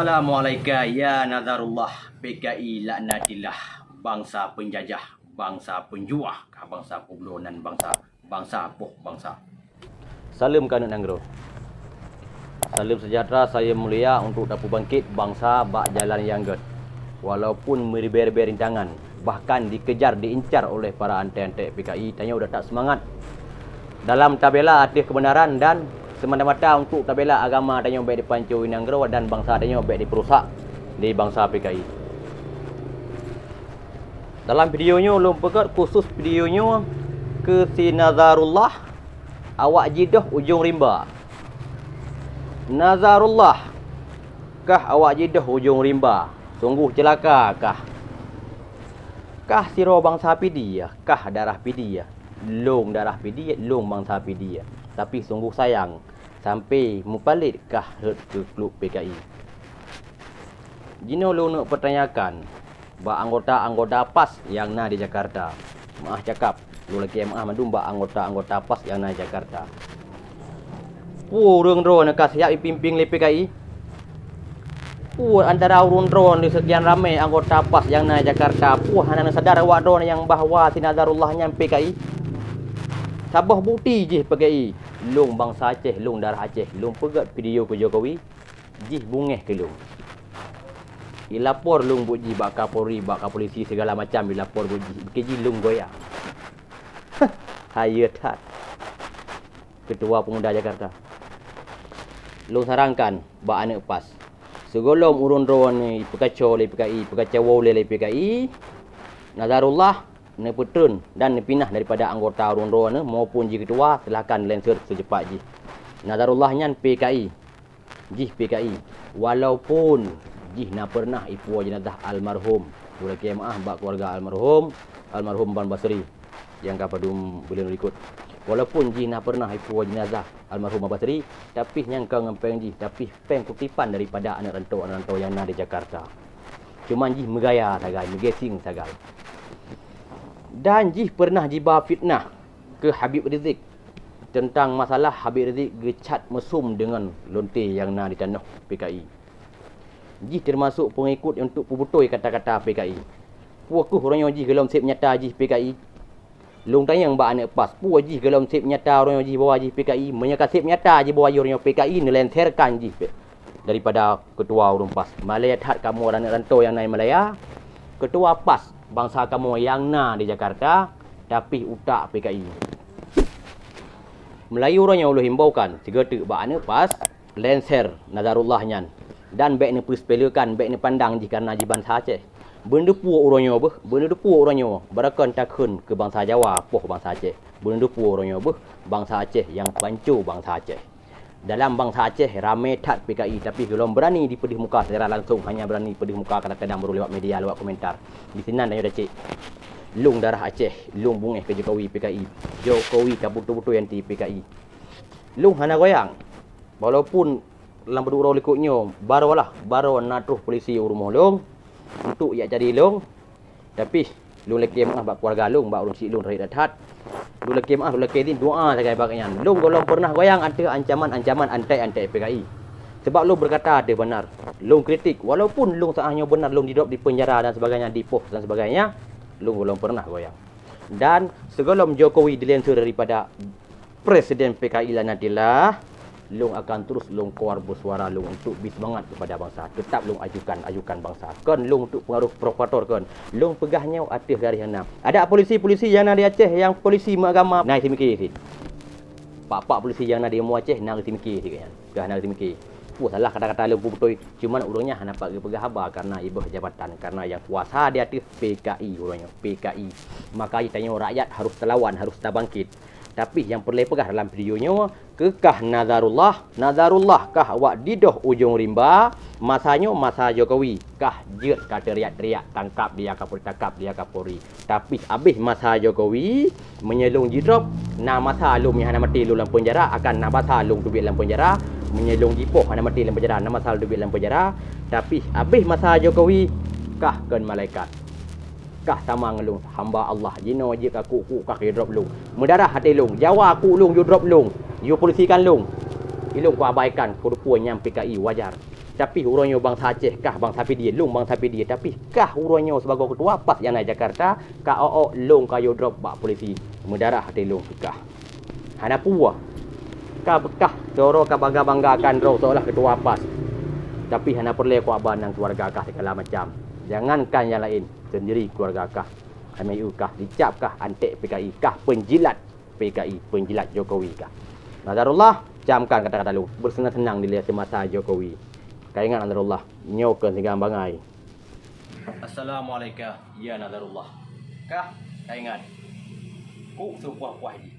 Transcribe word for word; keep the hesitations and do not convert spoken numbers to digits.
Assalamualaikum ya Nazarullah, P K I laknatillah, bangsa penjajah, bangsa penjuah, ka bangsa peubloe nan bangsa, bangsa poh bangsa. Saleuem keu aneuk nanggroe. Saleuem sejahtera, saleuem mulia untuk tapeubangkét bangsa bak jalan nyang gét. Walaupun meuribée-ribée rintangan, bahkan dikejar, diincar oleh para antek-antek P K I, tanyoe udah tak seumangat dalam tabela ateueh keubeunaran dan seumata-mata untuk tabela agama tanyoe bék dipanco nanggroe dan bangsa tanyoe bék dipeurusak lé bangsa P K I. Dalam video nyoe lôn peugét khusus video nyoe keu si Nazarullah, awak jidoh ujong rimba. Nazarullah, kah awak jidoh ujong rimba, sungguh ceulaka kah. Kah sidroe bangsa Pidie, kah darah Pidie, lôn darah Pidie, lôn bangsa Pidie. Tapi sungguh sayang, sampai mupalét kah rhot keu klub P K I. Jinoe lôn neuk peutanyakan bak anggota-anggota pas nyang na di Jakarta. Meu'ah cakap, lôn lakée meu'ah mandum bak anggota-anggota pas nyang na di Jakarta. Peue ureuëng droeneuh ka siap jipimpin lé P K I? Peue antara ureuëng droeneuh di seukian ramé anggota pas nyang na di Jakarta, peue hana neusadar awak droeneuh nyang bahwa si Nazarullah nyan P K I? Saboh bukeuti jih P K I, lôn bangsa Aceh, lôn darah Aceh, lôn peugét video keu Jokowi, jih beungéh keu lôn. Ilapor lôn buet jih bak Kapolri, bak Kapolisi, segala macam ilapor buet jih, keu jih lôn goyang. Hayeue that. Ketua Pemuda Jakarta. Lôn sarankan bak aneuk pas, sigohlom ureuëng droeneuh ipeukaco lé P K I, ipeukaco lé P K I, Nazarullah neupeutreun dan neupinah daripada anggota ureuëng droeneuh maupun jih ketua, silahkan lenseur seucepat jih. Nazarullah nyan P K I. Jih P K I, walaupun jih na peureunah ipuwoe jeunazah almarhum, ulôn lakée meu'ah bak keuluwarga almarhum, almarhum Ban Basri nyang ka padum buleuen likot. Walaupun jih na peureunah ipuwoe jeunazah almarhum Ban Basri, tapi nyang ka ngon péng jih, tapi péng kutipan daripada aneuk rantau-aneuk rantau nyang na di Jakarta. Cuman jih meugaya sagai, meugasing sagai. Dan jih peureunah jiba fitnah keu Habib Rizik teuntang masalah Habib Rizik geucat meusum deungon lonte nyang na di tanoh P K I. Jih teumasok peungikot untuk peubeutôi kata-kata P K I. Peue kheueh uroe nyoe jih gohlom seb nyata jih P K I? Lôn tanyong bak aneuk pas, peue jih gohlom seb nyata uroe nyoe jih bahwa jih P K I? Meunyoe ka seb nyata jih bahwa jih uroe nyoe P K I, neulenserkan jih daripada ketua ureuëng pas. Malée that kamoe aneuk rantau nyang na di Malaya, ketua pas bangsa kamoe nyang na di Jakarta, tapi utak P K I. Meulayeue uroe nyoe ulôn himbaukan sigoe teuk bak aneuk pas, lenser Nazarullah nyan, dan bék neupeusepelekan, bék neupandang jih kareuna jih bansa Aceh. Beuneudeue peue uroe nyoe beuh, beuneudeue peue uroe nyoe, barokon takheun keu bansa Jawa poh bansa Aceh. Beuneudeue peue uroe nyoe beuh, bansa Aceh nyang panco bansa Aceh. Dalam bansa Aceh ramé that P K I, tapi gohlom beurani dipeudeuh muka secara langsong, hanya beurani peudeuh muka kadang-kadang baru lewat media, lewat komentar. Disinan tanyoe dacek. Lôn darah Aceh, lôn beungéh keu Jokowi P K I. Jokowi ka beutôi-beutôi anti P K I. Lôn hana goyang. Walaupun lam padub uroe likot nyoe, baroe lah, baroe na troh polisi u rumoh lôn untuk jak cari lôn, tapi lôn lakée meu'ah bak keuluwarga lôn, bak ureuëng chik lôn rayeuk that-that. Lôn lakée meu'ah, lôn lakée idin doa sagai bak nyan. Lôn gohlom peureunah goyang ateueh ancaman-ancaman antek-antek P K I. Sebab lôn beukata ateueh beunar. Lôn kritik, walaupun lôn saat nyoe beunar lôn didrop di peunjara dan sebagainya, dipoh dan sebagainya, lôn gohlom peureunah goyang. Dan sigohlom Jokowi dilenser daripada Presiden P K I laknatillah, lôn akan terus lôn keluar bersuara lôn untuk bri seumangat kepada bansa. Tetap lôn ajukan, ajukan bansa. Kon lôn untuk pengaruh provokator kon. Lôn peugah nyoe ateueh garéh nyang na. Adak polisi-polisi nyang na di Aceh nyang polisi meuagama, na seumiké cit. Pak-pak polisi nyang na di Aceh na seumiké cit nyan. Peugah na seumiké. Peue salah kata-kata lôn peubeutôi. Cuman ureuëng nyan hana pat geupeugah haba kareuna ibeuh jabatan, kareuna nyang kuasa di ateueh P K I ureuëng nyoe, P K I. Maka tanyoe rakyat harus talawan, harus tabangkit. Tapi nyang peureulée peugah dalam video nyoe, keu kah Nazarullah, Nazarullah kah awak didoh ujong rimba, masa nyoe masa Jokowi, kah jeuet ka teriak-teriak, "Tangkap dia Kapolri, tangkap dia Kapolri." Tapi abéh masa Jokowi, meunyoe lôn jidrop, na masa lôn nyang hana maté lôn lam peunjara, akan na masa lôn teubiet lam peunjara, meunyoe lôn jipoh hana maté lam peunjara, na masa lôn teubiet lam peunjara. Tapi abéh masa Jokowi, kah kon malaikat. Kah sama ngon lôn, hamba Allah, jinoe jeuet ka kuk-kuk kah yue drop lôn. Meudarah até lôn, Jawa kuk lôn yue drop lôn, yue polisikan lôn. Ilôn kuabaikan, keureupue nyang P K I wajar. Tapi uroe nyoe bansa Aceh kah, bansa Pidie, lôn bansa Pidie, tapi kah uroe nyoe sibagoe keutua pas nyang na Jakarta, ka ôk-ôk lôn ka yue drop bak polisi, meudarah até lôn keu kah. Hana peue. Ka beukah sidroe ka bangga-banggakan droe seolah keutua pas. Tapi hana peureulée keu haba ngon keuluwarga kah sigala macam. Jangankan nyang laén, seundiri keuluwarga kah. Hana yue kah, dicap kah anték P K I, kah peunjilat P K I, peunjilat Jokowi kah. Nazarullah, camkan kata-kata lôn, beuseunang-seunang dilèe seumasa Jokowi. Ka ingat Nazarullah, nyoe keuh sigang bangai. Assalamualaikum, ya Nazarullah. Kah, ka ingat. Kuk seupuah-puah jih.